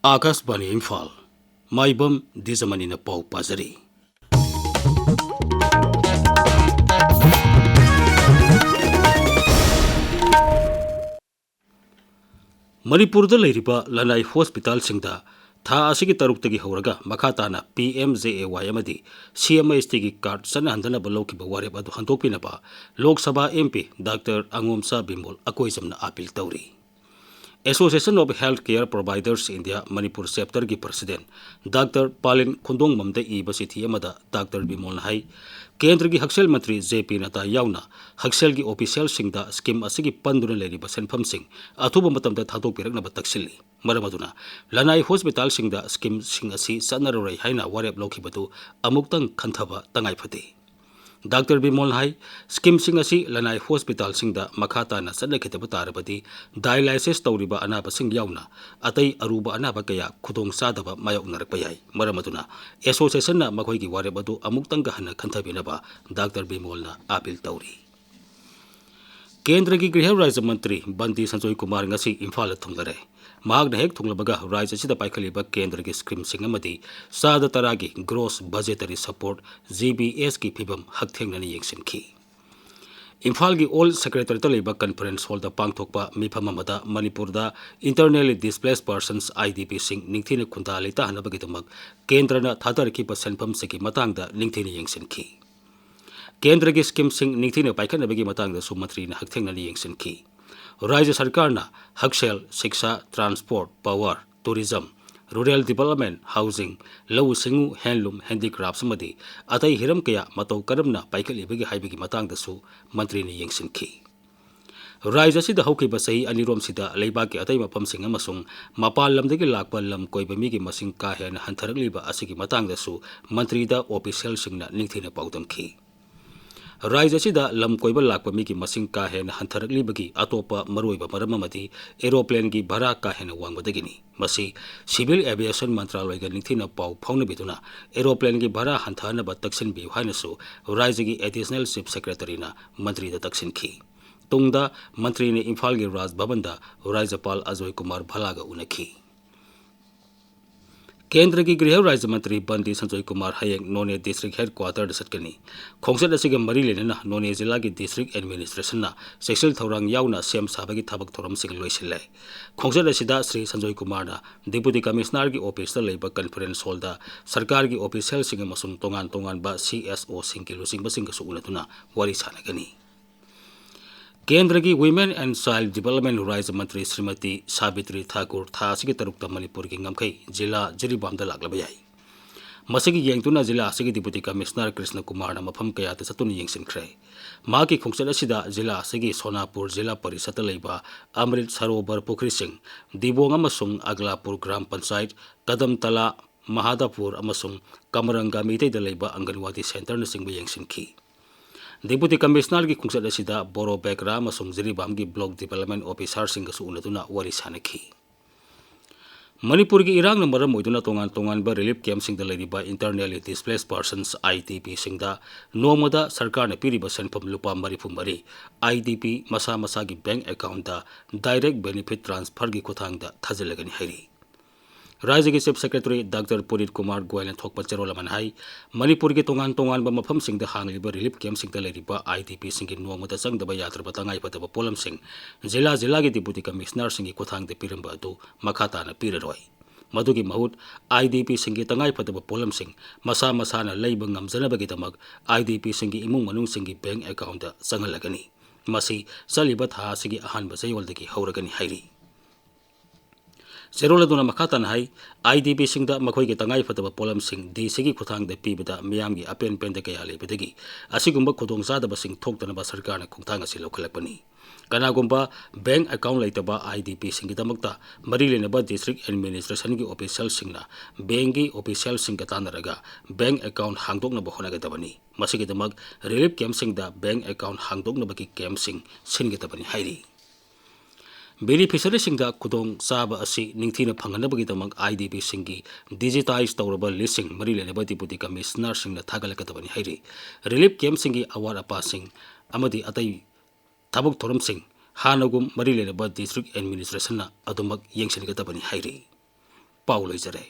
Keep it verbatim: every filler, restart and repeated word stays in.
ꯑꯥꯀꯥꯁꯕꯥꯅꯤ ꯏꯝꯐꯥꯜ, ꯃꯥꯏꯕꯝ ꯗꯤꯖꯃꯅꯤꯅ ꯄꯥꯎ ꯄꯥꯖꯔꯤ꯫ ꯃꯅꯤꯄꯨꯔꯗ ꯂꯩꯔꯤꯕ ꯂꯅꯥꯏ ꯍꯣꯁꯄꯤꯇꯥꯜꯁꯤꯡꯗ ꯊꯥ ꯑꯁꯤꯒꯤ ꯇꯔꯨꯛꯇꯒꯤ ꯍꯧꯔꯒ ꯃꯈꯥ ꯇꯥꯅ ꯄꯤ ꯑꯦꯝ ꯖꯦ ꯑꯦ ꯋꯥꯏ ꯑꯃꯗꯤ ꯁꯤ ꯑꯦꯝ ꯑꯩꯆ ꯇꯤꯒꯤ ꯀꯥꯔꯗ ꯆꯠꯅꯍꯟꯗꯅꯕ ꯂꯧꯈꯤꯕ ꯋꯥꯔꯦꯞ ꯑꯗꯨ ꯍꯟꯗꯣꯛꯄꯤꯅꯕ Lok Sabha M P doctor Angomcha Bimol ꯑꯀꯣꯏꯖꯝꯅ ꯑꯥꯄꯤꯜ ꯇꯧꯔꯤ꯫ Association of Healthcare Providers India Manipur Chapterꯒꯤ President ꯗꯥꯛꯇꯔ ꯄꯥꯂꯤꯟ ꯈꯨꯟꯗꯣꯡꯕꯝꯗ ꯏꯕ ꯆꯤꯊꯤ ꯑꯃꯗ ꯗꯥꯛꯇꯔ ꯕꯤꯃꯣꯜꯅ ꯍꯥꯏ, ꯀꯦꯟꯗ꯭ꯔꯒꯤ ꯍꯛꯁꯦꯜ ꯃꯟꯇ꯭ꯔꯤ ꯖꯦ ꯄꯤ ꯅꯗꯥ ꯌꯥꯎꯅ ꯍꯛꯁꯦꯜꯒꯤ ꯑꯣꯐꯤꯁꯤꯌꯦꯜꯁꯤꯡꯗ ꯁ꯭ꯀꯤꯝ ꯑꯁꯤꯒꯤ ꯄꯟꯗꯨꯅ ꯂꯩꯔꯤꯕ ꯁꯦꯟꯐꯝꯁꯤꯡ ꯑꯊꯨꯕ ꯃꯇꯝꯗ ꯊꯥꯗꯣꯛꯄꯤꯔꯛꯅꯕ ꯇꯛꯁꯤꯜꯂꯤ꯫ ꯃꯔꯝ ꯑꯗꯨꯅ ꯂꯅꯥꯏ ꯍꯣꯁꯄꯤꯇꯥꯜꯁꯤꯡꯗ ꯁ꯭ꯀꯤꯝꯁꯤꯡ ꯑꯁꯤ ꯆꯠꯅꯔꯔꯣꯏ ꯍꯥꯏꯅ ꯋꯥꯔꯦꯞ ꯂꯧꯈꯤꯕꯗꯨ ꯑꯃꯨꯛꯇꯪ ꯈꯟꯊꯕ ꯇꯉꯥꯏ ꯐꯗꯦ꯫ ꯗꯥꯛꯇꯔ ꯕꯤꯃꯣꯜꯅ ꯍꯥꯏ, ꯁ꯭ꯀꯤꯝꯁꯤꯡ ꯑꯁꯤ ꯂꯅꯥꯏ ꯍꯣꯁꯄꯤꯇꯥꯜꯁꯤꯡꯗ ꯃꯈꯥ ꯇꯥꯅ ꯆꯠꯅꯈꯤꯗꯕ ꯇꯥꯔꯕꯗꯤ dialysis ꯇꯧꯔꯤꯕ ꯑꯅꯥꯕꯁꯤꯡ ꯌꯥꯎꯅ ꯑꯇꯩ ꯑꯔꯨꯕ ꯑꯅꯥꯕ ꯀꯌꯥ ꯈꯨꯗꯣꯡꯆꯥꯗꯕ ꯃꯥꯌꯣꯛꯅꯔꯛꯄ ꯌꯥꯏ꯫ ꯃꯔꯝ ꯑꯗꯨꯅ associationꯅ ꯃꯈꯣꯏꯒꯤ ꯋꯥꯔꯦꯞ ꯑꯗꯨ ꯑꯃꯨꯛꯇꯪꯒ ꯍꯟꯅ ꯈꯟꯊꯕꯤꯅꯕ ꯗꯥꯛꯇꯔ ꯕꯤꯃꯣꯜꯅ ꯑꯥꯄꯤꯜ ꯇꯧꯔꯤ꯫ ꯀꯦꯟꯗ꯭ꯔꯒꯤ ꯒ꯭ꯔꯤꯍ ꯔꯥꯖ꯭ꯌ ꯃꯟꯇ꯭ꯔꯤ ꯕꯟꯗꯤ ꯁꯟꯖꯣꯏ ꯀꯨꯃꯥꯔ ꯉꯁꯤ ꯏꯝꯐꯥꯜꯗ ꯊꯨꯡꯂꯔꯦ꯫ ꯃꯍꯥꯛꯅ ꯍꯦꯛ ꯊꯨꯡꯂꯕꯒ ꯔꯥꯖ꯭ꯌ ꯑꯁꯤꯗ ꯄꯥꯏꯈꯠꯂꯤꯕ ꯀꯦꯟꯗ꯭ꯔꯒꯤ ꯁ꯭ꯀꯤꯝꯁꯤꯡ ꯑꯃꯗꯤ ꯆꯥꯗ ꯇꯔꯥꯒꯤ gross budgetary support, G B ꯑꯦꯁꯀꯤ ꯐꯤꯕꯝ ꯍꯛꯊꯦꯡꯅꯅ ꯌꯦꯡꯁꯤꯟꯈꯤ꯫ ꯏꯝꯐꯥꯜꯒꯤ ꯑꯣꯜ ꯁꯦꯀ꯭ꯔꯦꯇꯔꯤꯌꯦꯠꯇ ꯂꯩꯕ ꯀꯟꯐꯔꯦꯟꯁ ꯍꯣꯜꯗ ꯄꯥꯡꯊꯣꯛꯄ ꯃꯤꯐꯝ ꯑꯃꯗ ꯃꯅꯤꯄꯨꯔꯗ internally displaced persons, I D ꯄꯤꯁꯤꯡ ꯅꯤꯡꯊꯤꯅ ꯈꯨꯟꯗꯥ ꯂꯩꯇꯥꯍꯟꯅꯕꯒꯤꯗꯃꯛ ꯀꯦꯟꯗ꯭ꯔꯅ ꯊꯥꯗꯔꯛꯈꯤꯕ ꯁꯦꯟꯐꯝꯁꯤꯡꯒꯤ ꯃꯇꯥꯡꯗ ꯅꯤꯡꯊꯤꯅ ꯌꯦꯡꯁꯤꯟꯈꯤ꯫ ꯀꯦꯟꯗ꯭ꯔꯒꯤ ꯁ꯭ꯀꯤꯝꯁꯤꯡ ꯅꯤꯡꯊꯤꯅ ꯄꯥꯏꯈꯠꯅꯕꯒꯤ ꯃꯇꯥꯡꯗꯁꯨ ꯃꯟꯇ꯭ꯔꯤꯅ ꯍꯛꯊꯦꯡꯅꯅ ꯌꯦꯡꯁꯤꯟꯈꯤ꯫ ꯔꯥꯖ꯭ꯌ ꯁꯔꯀꯥꯔꯅ ꯍꯛꯁꯦꯜ, ꯁꯤꯛꯁꯥ, transport, power, tourism, rural development, housing, ꯂꯧꯎ ꯁꯤꯡꯎ, handloom, handicrafts ꯑꯃꯗꯤ ꯑꯇꯩ ꯍꯤꯔꯝ ꯀꯌꯥ ꯃꯇꯧ ꯀꯔꯝꯅ ꯄꯥꯏꯈꯠꯂꯤꯕꯒꯦ ꯍꯥꯏꯕꯒꯤ ꯃꯇꯥꯡꯗꯁꯨ ꯃꯟꯇ꯭ꯔꯤꯅ ꯌꯦꯡꯁꯤꯟꯈꯤ꯫ ꯔꯥꯖ꯭ꯌ ꯑꯁꯤꯗ ꯍꯧꯈꯤꯕ ꯆꯍꯤ ꯑꯅꯤꯔꯣꯝꯁꯤꯗ ꯂꯩꯕꯥꯛꯀꯤ ꯑꯇꯩ ꯃꯐꯝꯁꯤꯡ ꯑꯃꯁꯨꯡ ꯃꯄꯥꯟ ꯂꯝꯗꯒꯤ ꯂꯥꯛꯄ ꯂꯝ ꯀꯣꯏꯕ ꯃꯤꯒꯤ ꯃꯁꯤꯡ ꯀꯥ ꯍꯦꯟꯅ ꯍꯟꯊꯔꯛꯂꯤꯕ ꯑꯁꯤꯒꯤ ꯃꯇꯥꯡꯗꯁꯨ ꯃꯟꯇ꯭ꯔꯤꯗ ꯑꯣꯐꯤꯁꯤꯌꯦꯜꯁꯤꯡꯅ ꯅꯤꯡꯊꯤꯅ ꯄꯥꯎꯗꯝꯈꯤ꯫ ꯔꯥꯖ꯭ꯌ ꯑꯁꯤꯗ ꯂꯝ ꯀꯣꯏꯕ ꯂꯥꯛꯄ ꯃꯤꯒꯤ ꯃꯁꯤꯡ ꯀꯥ ꯍꯦꯟꯅ ꯍꯟꯊꯔꯛꯂꯤꯕꯒꯤ ꯑꯇꯣꯞꯄ ꯃꯔꯨꯑꯣꯏꯕ ꯃꯔꯝ ꯑꯃꯗꯤ aeroplaneꯒꯤ ꯚꯔꯥ ꯀꯥ ꯍꯦꯟꯅ ꯋꯥꯡꯕꯗꯒꯤꯅꯤ꯫ ꯃꯁꯤ Civil Aviation ꯃꯟꯇ꯭ꯔꯥꯂꯣꯏꯒ ꯅꯤꯡꯊꯤꯅ ꯄꯥꯎ ꯐꯥꯎꯅꯕꯤꯗꯨꯅ aeroplaneꯒꯤ ꯚꯔꯥ ꯍꯟꯊꯍꯟꯅꯕ ꯇꯛꯁꯤꯟꯕꯤꯌꯨ ꯍꯥꯏꯅꯁꯨ ꯔꯥꯖ꯭ꯌꯒꯤ Additional Chief Secretaryꯅ ꯃꯟꯇ꯭ꯔꯤꯗ ꯇꯛꯁꯤꯟꯈꯤ꯫ ꯇꯨꯡꯗ ꯃꯟꯇ꯭ꯔꯤꯅ ꯏꯝꯐꯥꯜꯒꯤ ꯔꯥꯖ ꯚꯕꯟꯗ ꯔꯥꯖ꯭ꯌꯄꯥꯜ ꯑꯖꯣꯏ ꯀꯨꯃꯥꯔ ꯚꯜꯂꯥꯒ ꯎꯅꯈꯤ꯫ ꯀꯦꯟꯗ꯭ꯔꯒꯤ ꯒ꯭ꯔꯤꯍ ꯔꯥꯖ꯭ꯌ ꯃꯟꯇ꯭ꯔꯤ ꯕꯟꯗꯤ ꯁꯟꯖꯣꯏ ꯀꯨꯃꯥꯔ ꯍꯌꯦꯡ ꯅꯣꯅꯦ ꯗꯤꯁꯇ꯭ꯔꯤꯛ ꯍꯦꯗꯀ꯭ꯋꯥꯇꯔꯗ ꯆꯠꯀꯅꯤ꯫ ꯈꯣꯡꯆꯠ ꯑꯁꯤꯒ ꯃꯔꯤ ꯂꯩꯅꯅ ꯅꯣꯅꯦ ꯖꯤꯂꯥꯒꯤ ꯗꯤꯁꯇ꯭ꯔꯤꯛ ꯑꯦꯗꯃꯤꯅꯤꯁꯇ꯭ꯔꯦꯁꯟꯅ ꯆꯦꯛꯁꯤꯜ ꯊꯧꯔꯥꯡ ꯌꯥꯎꯅ ꯁꯦꯝ ꯁꯥꯕꯒꯤ ꯊꯕꯛ ꯊꯧꯔꯝꯁꯤꯡ ꯂꯣꯏꯁꯤꯜꯂꯦ꯫ ꯈꯣꯡꯆꯠ ꯑꯁꯤꯗ ꯁ꯭ꯔꯤ ꯁꯟꯖꯣꯏ ꯀꯨꯃꯥꯔꯅ ꯗꯤꯄꯨꯇꯤ ꯀꯃꯤꯁꯅꯔꯒꯤ ꯑꯣꯐꯤꯁꯇ ꯂꯩꯕ ꯀꯟꯐꯔꯦꯟꯁ ꯍꯣꯜꯗ ꯁꯔꯀꯥꯔꯒꯤ ꯑꯣꯐꯤꯁꯤꯌꯦꯜꯁꯤꯡ ꯑꯃꯁꯨꯡ ꯇꯣꯉꯥꯟ ꯇꯣꯉꯥꯟꯕ ꯁꯤ ꯑꯦꯁ ꯑꯣꯁꯤꯡꯒꯤ ꯂꯨꯆꯤꯡꯕꯁꯤꯡꯒꯁꯨ ꯎꯅꯗꯨꯅ ꯋꯥꯔꯤ ꯁꯥꯟꯅꯒꯅꯤ꯫ ꯀꯦꯟꯗ꯭ꯔꯒꯤ Women and Child Development ꯔꯥꯖ꯭ꯌ ꯃꯟꯇ꯭ꯔꯤ ꯁ꯭ꯔꯤꯃꯇꯤ ꯁꯥꯕꯤꯇ꯭ꯔꯤ ꯊꯥꯀꯨꯔ ꯊꯥ ꯑꯁꯤꯒꯤ ꯇꯔꯨꯛꯇ ꯃꯅꯤꯄꯨꯔꯒꯤ ꯉꯝꯈꯩ ꯖꯤꯂꯥ ꯖꯤꯔꯤꯕꯥꯝꯗ ꯂꯥꯛꯂꯕ ꯌꯥꯏ꯫ ꯃꯁꯤꯒꯤ ꯌꯦꯡꯗꯨꯅ ꯖꯤꯂꯥ ꯑꯁꯤꯒꯤ ꯗꯤꯄꯨꯇꯤ ꯀꯃꯤꯁꯅꯔ ꯀ꯭ꯔꯤꯁꯅ ꯀꯨꯃꯥꯔꯅ ꯃꯐꯝ ꯀꯌꯥꯗ ꯆꯠꯇꯨꯅ ꯌꯦꯡꯁꯤꯟꯈ꯭ꯔꯦ꯫ ꯃꯍꯥꯛꯀꯤ ꯈꯣꯡꯆꯠ ꯑꯁꯤꯗ ꯖꯤꯂꯥ ꯑꯁꯤꯒꯤ ꯁꯣꯅꯥꯄꯨꯔ ꯖꯤꯂꯥ ꯄꯔꯤꯁꯠꯇ ꯂꯩꯕ ꯑꯃ꯭ꯔꯤꯠ ꯁꯔꯣꯕꯔ ꯄꯨꯈ꯭ꯔꯤꯁꯤꯡ, ꯗꯤꯕꯣꯡ ꯑꯃꯁꯨꯡ ꯑꯒꯂꯥꯄꯨꯔ ꯒ꯭ꯔꯥꯝ ꯄꯟꯆꯥꯌꯠ, ꯀꯗꯝꯇꯂꯥ, ꯃꯍꯥꯗꯥꯄꯨꯔ ꯑꯃꯁꯨꯡ ꯀꯃꯔꯪꯒꯥ ꯃꯤꯇꯩꯗ ꯂꯩꯕ ꯑꯪꯒꯟꯋꯥꯗꯤ ꯁꯦꯟꯇꯔꯅꯆꯤꯡꯕ ꯌꯦꯡꯁꯤꯟꯈꯤ꯫ ꯗꯤꯄꯨꯇꯤ ꯀꯃꯤꯁꯅꯔꯒꯤ ꯈꯣꯡꯆꯠ ꯑꯁꯤꯗ ꯕꯣꯔꯣ ꯕꯦꯒ꯭ꯔꯥ ꯑꯃꯁꯨꯡ ꯖꯤꯔꯤꯕꯥꯝꯒꯤ ꯕ꯭ꯂꯣꯛ ꯗꯤꯕꯦꯂꯞꯃꯦꯟ ꯑꯣꯐꯤꯁꯥꯔꯁꯤꯡꯒꯁꯨ ꯎꯅꯗꯨꯅ ꯋꯥꯔꯤ ꯁꯥꯅꯈꯤ꯫ ꯃꯅꯤꯄꯨꯔꯒꯤ ꯏꯔꯥꯡꯅ ꯃꯔꯝ ꯑꯣꯏꯗꯨꯅ ꯇꯣꯉꯥꯟ ꯇꯣꯉꯥꯟꯕ ꯔꯤꯂꯤꯐ ꯀꯦꯝꯞꯁꯤꯡꯗ ꯂꯩꯔꯤꯕ Internally Displaced Persons, I D P ꯁꯤꯡꯗ ꯅꯣꯡꯃꯗ ꯁꯔꯀꯥꯔꯅ ꯄꯤꯔꯤꯕ ꯁꯦꯟꯐꯝ ꯂꯨꯄꯥ ꯃꯔꯤꯐꯨ ꯃꯔꯤ I D P ꯃꯁꯥ ꯃꯁꯥꯒꯤ ꯕꯦꯡꯛ ꯑꯦꯀꯥꯎꯟꯗ ꯗꯥꯏꯔꯦꯛ ꯕꯦꯅꯤꯐꯤꯠ ꯇ꯭ꯔꯥꯟꯁꯐꯔꯒꯤ ꯈꯨꯠꯊꯥꯡꯗ ꯊꯥꯖꯤꯜꯂꯒꯅꯤ ꯍꯥꯏꯔꯤ꯫ ꯔꯥꯖ꯭ꯌꯒꯤ ꯆꯤꯐ ꯁꯦꯀ꯭ꯔꯦꯇꯔꯤ ꯗꯥꯛꯇꯔ ꯄꯨꯅꯤꯠ ꯀꯨꯃꯥꯔ ꯒꯣꯌꯜꯅ ꯊꯣꯛꯄ ꯆꯦꯔꯣꯜ ꯑꯃꯅ ꯍꯥꯏ, ꯃꯅꯤꯄꯨꯔꯒꯤ ꯇꯣꯉꯥꯟ ꯇꯣꯉꯥꯟꯕ ꯃꯐꯝꯁꯤꯡꯗ ꯍꯥꯡꯂꯤꯕ ꯔꯤꯂꯤꯐ ꯀꯦꯝꯞꯁꯤꯡꯗ ꯂꯩꯔꯤꯕ I D P ꯁꯤꯡꯒꯤ ꯅꯣꯡꯃꯗ ꯆꯪꯗꯕ ꯌꯥꯗ꯭ꯔꯕ ꯇꯉꯥꯏꯐꯗꯕ ꯄꯣꯠꯂꯝꯁꯤꯡ ꯖꯤꯂꯥ ꯖꯤꯂꯥꯒꯤ ꯗꯤꯄꯨꯇꯤ ꯀꯃꯤꯁꯅꯔꯁꯤꯡꯒꯤ ꯈꯨꯠꯊꯥꯡꯗ ꯄꯤꯔꯝꯕ ꯑꯗꯨ ꯃꯈꯥ ꯇꯥꯅ ꯄꯤꯔꯔꯣꯏ꯫ ꯃꯗꯨꯒꯤ ꯃꯍꯨꯠ I D P ꯁꯤꯡꯒꯤ ꯇꯉꯥꯏꯐꯗꯕ ꯄꯣꯠꯂꯝꯁꯤꯡ ꯃꯁꯥ ꯃꯁꯥꯅ ꯂꯩꯕ ꯉꯝꯖꯅꯕꯒꯤꯗꯃꯛ I D P ꯁꯤꯡꯒꯤ ꯏꯃꯨꯡ ꯃꯅꯨꯡꯁꯤꯡꯒꯤ ꯕꯦꯡꯛ ꯑꯦꯀꯥꯎꯟꯗ ꯆꯪꯍꯜꯂꯒꯅꯤ꯫ ꯃꯁꯤ ꯆꯠꯂꯤꯕ ꯊꯥ ꯑꯁꯤꯒꯤ ꯑꯍꯥꯟꯕ ꯆꯌꯣꯜꯗꯒꯤ ꯍꯧꯔꯒꯅꯤ ꯍꯥꯏꯔꯤ꯫ ꯆꯦꯔꯣꯜ ꯑꯗꯨꯅ ꯃꯈꯥ ꯇꯥꯅ ꯍꯥꯏ, I D P ꯁꯤꯡꯗ ꯃꯈꯣꯏꯒꯤ ꯇꯉꯥꯏꯐꯗꯕ ꯄꯣꯠꯂꯝꯁꯤꯡ D C ꯒꯤ ꯈꯨꯠꯊꯥꯡꯗ ꯄꯤꯕꯗ ꯃꯤꯌꯥꯝꯒꯤ ꯑꯄꯦꯟ ꯄꯦꯟꯗ ꯀꯌꯥ ꯂꯩꯕꯗꯒꯤ ꯑꯁꯤꯒꯨꯝꯕ ꯈꯨꯗꯣꯡꯆꯥꯗꯕꯁꯤꯡ ꯊꯣꯛꯇꯅꯕ ꯁꯔꯀꯥꯔꯅ ꯈꯣꯡꯊꯥꯡ ꯑꯁꯤ ꯂꯧꯈꯠꯂꯛꯄꯅꯤ꯫ ꯀꯅꯥꯒꯨꯝꯕ ꯕꯦꯡꯛ ꯑꯦꯀꯥꯎꯟ ꯂꯩꯇꯕ I D P ꯁꯤꯡꯒꯤꯗꯃꯛꯇ ꯃꯔꯤ ꯂꯩꯅꯕ ꯗꯤꯁꯇ꯭ꯔꯤꯛ ꯑꯦꯗꯃꯤꯅꯤꯁꯇ꯭ꯔꯦꯁꯟꯒꯤ ꯑꯣꯐꯤꯁꯤꯌꯦꯜꯁꯤꯡꯅ ꯕꯦꯡꯛꯀꯤ ꯑꯣꯐꯤꯁꯤꯌꯦꯜꯁꯤꯡꯒ ꯇꯥꯟꯅꯔꯒ ꯕꯦꯡꯛ ꯑꯦꯀꯥꯎꯟ ꯍꯥꯡꯗꯣꯛꯅꯕ ꯍꯣꯠꯅꯒꯗꯕꯅꯤ꯫ ꯃꯁꯤꯒꯤꯗꯃꯛ ꯔꯤꯂꯤꯐ ꯀꯦꯝꯞꯁꯤꯡꯗ ꯕꯦꯡꯛ ꯑꯦꯀꯥꯎꯟ ꯍꯥꯡꯗꯣꯛꯅꯕꯒꯤ ꯀꯦꯝꯞꯁꯤꯡ ꯁꯤꯟꯒꯗꯕꯅꯤ ꯍꯥꯏꯔꯤ꯫ ꯕꯦꯅꯤꯐꯤꯁꯔꯤꯁꯤꯡꯗ ꯈꯨꯗꯣꯡꯆꯥꯕ ꯑꯁꯤ ꯅꯤꯡꯊꯤꯅ ꯐꯪꯍꯟꯅꯕꯒꯤꯗꯃꯛ I D P ꯁꯤꯡꯒꯤ ꯗꯤꯖꯤꯇꯥꯏꯖ ꯇꯧꯔꯕ ꯂꯤꯁꯁꯤꯡ ꯃꯔꯤ ꯂꯩꯅꯕ ꯗꯤꯄꯨꯇꯤ ꯀꯃꯤꯁꯅꯔꯁꯤꯡꯅ ꯊꯥꯒꯠꯂꯛꯀꯗꯕꯅꯤ ꯍꯥꯏꯔꯤ꯫ ꯔꯤꯂꯤꯐ ꯀꯦꯝꯞꯁꯤꯡꯒꯤ ꯑꯋꯥꯠ ꯑꯄꯥꯁꯤꯡ ꯑꯃꯗꯤ ꯑꯇꯩ ꯊꯕꯛ ꯊꯧꯔꯝꯁꯤꯡ ꯍꯥꯟꯅꯒꯨꯝ ꯃꯔꯤ ꯂꯩꯅꯕ ꯗꯤꯁꯇ꯭ꯔꯤꯛ ꯑꯦꯗꯃꯤꯅꯤꯁꯇ꯭ꯔꯦꯁꯟꯅ ꯑꯗꯨꯃꯛ ꯌꯦꯡꯁꯤꯟꯒꯗꯕꯅꯤ ꯍꯥꯏꯔꯤ꯫ ꯄꯥꯎ ꯂꯣꯏꯖꯔꯦ꯫